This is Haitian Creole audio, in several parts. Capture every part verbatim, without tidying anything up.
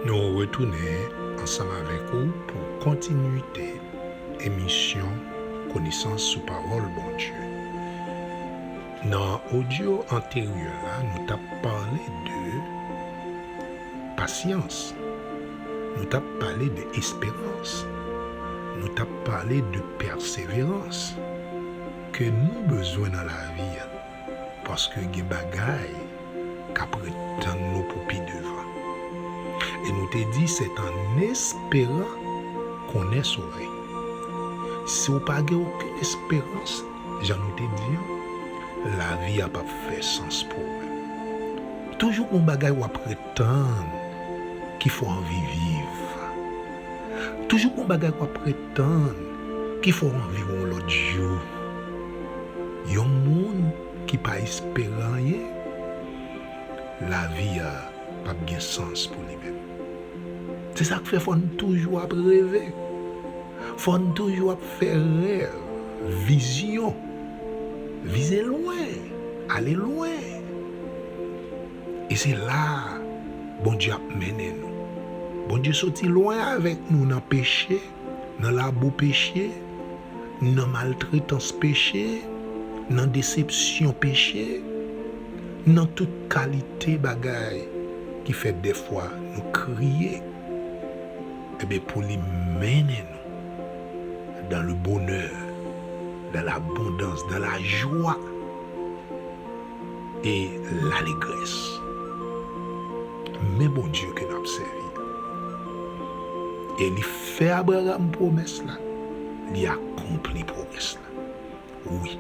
Nou retounen ansanm avèk ou pou kontinwite emisyon Konesans sou Pawòl Bondye. Nan odyo anteryè la, nou t ap pale de pasyans, nou t ap pale de esperans, nou t ap pale de pèseverans ke nou bezwen nan lavi a, paske gen bagay k ap ret tann nou pou pi devan. E nou te di, c'est en espérant qu'on est sauvé. Si w pa gen okenn esperans, jan nou te di an, lavi a p ap fè sans pou ou menm. Toujou gon bagay w ap ret tann ki fè w anvi viv. Toujou gon bagay w ap ret tann ki fè w anvi yon lòt jou. Yon moun ki pa espere anyen, lavi a p ap gen sans pou li menm. Se sa k fè fò n toujou ap reve. Fò n toujou ap fè rèv, vizyon. Vize lwen, ale lwen. E se la a Bondye ap mennen nou. Bondye soti lwen avèk nou nan peche, nan labou peche, nan maltretans peche, nan desepsyon peche, nan tout kalite bagay ki fè dèfwa nou kriye. Ebyen, pou li mennen nou dans le bonheur, dans l'abondance, dans la joie et l'allégresse. Men Bondye ke n ap sèvi. E li fè Abraram pwomès la, li akonpli pwomès la. Wi,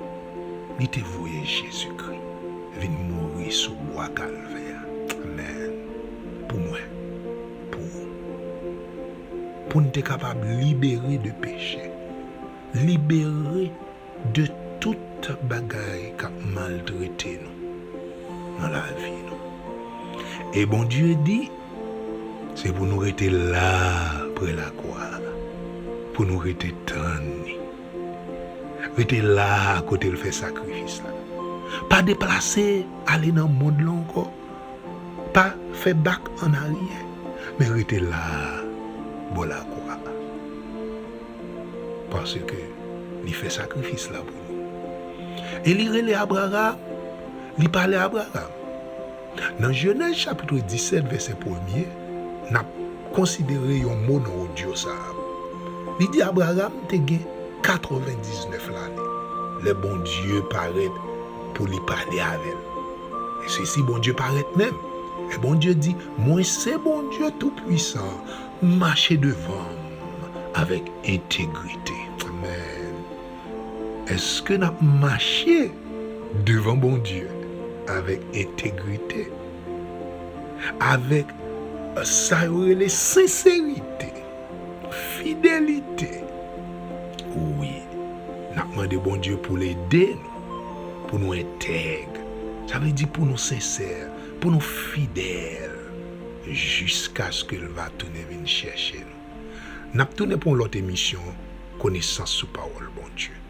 li te voye Jezikri vin mouri sou bwa Kalvè a. Amèn. Pou mwen, pou ou. Pou n te kapab libere de peche, libere de tout bagay k ap maltrete nou nan lavi nou. E Bondye di, se pou nou rete la a, pre lakwa a, pou nou rete tann li. Rete la a kote l fè sakrifis la. Pa deplase ale nan mond lan ankò. Pa fè bak an aryè, men rete la a, bò lakwa a. Paske li fè sakrifis la pou nou. E li rele Abraram, li pale Abraram. Nan Jenèz chapit disèt, vèsè premye, n ap konsidere yon mo nan odyo sa a. Li di Abraram te gen katrevendiznèf lane lè Bondye parèt pou li pale avè l. E se si Bondye parèt menm. E Bondye di, mwen se Bondye Toupwisan, mache devan m avèk entegrite. Amèn. Èske n ap mache devan Bondye avèk entegrite, avèk, euh, sa yo rele senserite, fidelite? Wi, n ap mande Bondye pou l ede nou, pou nou entèg. Sa vle di pou nou sensè, pou nou fidèl, jiskaske l va tounen vin chèche nou. N ap tounen pou yon lòt emisyon Konesans sou Pawòl Bondye.